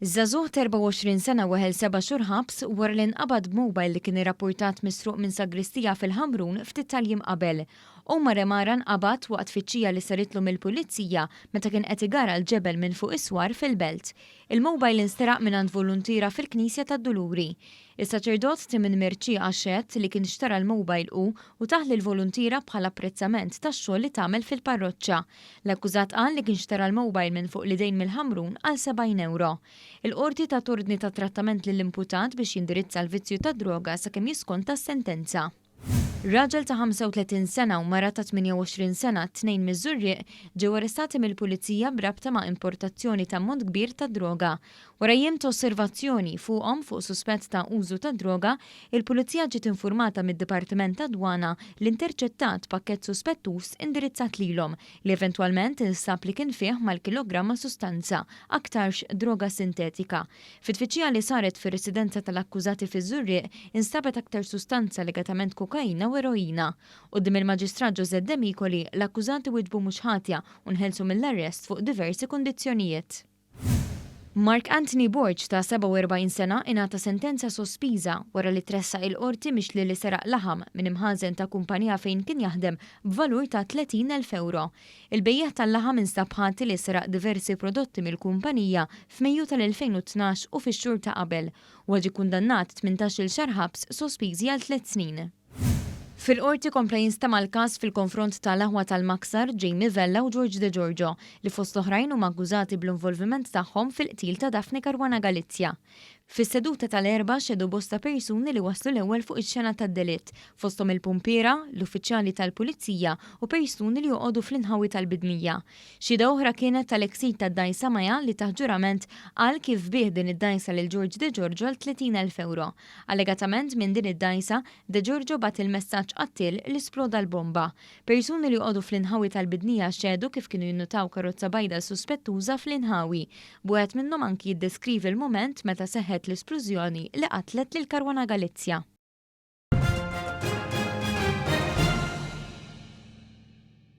Żagħżugħ ta' 24 sena weħel seba' xhur ħabs wara li nqabad b'mobile li kien irrappurtat misruq minn sagristija fil-Ħamrun ftit tal-jiem qabel. Omar Emara nqabad waqt tfittxija li saritlu mill-Pulizija meta kien qed igara l-ġebel minn fuq is-swar fil-Belt. Il-mobile insteraq mingħand voluntiera fil-Knisja tad-Duluri. Is-saċerdot Timon Mercieca xehed li kien xtara l-mobile hu u tah lill-voluntiera bħala apprezzament tax-xogħol li tagħmel fil-parroċċa. L-akkużat qal li kien xtara l-mobile minn fuq l-idejn mill-Ħamrun għal 70 ewro. Il-Qorti tat ordni ta' trattament lill-imputat biex jindirizza l-vizzju tad-droga sakemm jiskonta s-sentenza. Raġel ta' 35 sena u mara ta' 28 sena, t-tnejn miż-Żurrieq, ġew arrestati mill-Pulizija b'rabta ma' importazzjoni ta' ammont kbir ta' droga. Wara jiem ta' osservazzjoni fuqhom fuq suspett ta' użu ta' droga, il-Pulizija ġiet infurmata mid-Dipartiment tad-Dwana li interċettat pakkett suspettuż indirizzat lilhom, li eventwalment instab li kien fih mal-kilogramma sustanza, aktarx droga sintetika. Fi tfittxija li saret fir-residenza tal-akkużati fiż-Żurrieq, instabet aktar sustanza allegatament kokaina u eroina. Quddiem il-Maġistrat Josette Demicoli, l-akkużati wieġbu mhux ħatja u nħelsu mill-arrest fuq diversi kundizzjonijiet. Mark Anthony Borg ta' 47 sena ingħata sentenza sospiża wara li tressaq il-Qorti mixli li seraq laħam minn imħażen ta' kumpanija fejn kien jaħdem b'valur ta' 30,000 ewro. Il-bejjiegħ tal-laħam instab ħati li seraq diversi prodotti mill-kumpanija f'Mejju tal-2012 u fix-xhur ta' qabel. Huwa ġie kundannat 18-il xahar ħabs sospiżi għal tliet snin. Fil-Qorti kompla jinstema' l-każ fil-konfront ta' l-aħwa tal-Maksar, Jamie Vella u George De Giorgio, li fost l-oħrajn huma akkużati bl-involviment tagħhom fil-qtil ta' Daphne Caruana Galizia. Fis-seduta tal-Erbgħa xehdu bosta persuni li waslu l-ewwel fuq ix-xena tad-delitt, fosthom il-pumpiera, l-uffiċjali tal-pulizija u persuni li joqogħdu fl-inħawi tal-Bidnija. Xhieda oħra kienet tal-eks sid tad-dgħajsa Maja li taħt ġurament qal kif biegħ din id-dgħajsa lil George De Giorgio għal 30,000 ewro. Allegatament minn din id-dgħajsa, De Giorgio bagħat il-messaġġ qattiel li sploda l-bomba. Persuni li joqogħdu fl-inħawi tal-Bidnija xehdu kif kienu jinnutaw karozza bajda suspettuża fl-inħawi, b'wieħed minnhom anki jiddeskrivi l-mument meta seħħet l-isplużjoni li qatlet lil Caruana Galizia.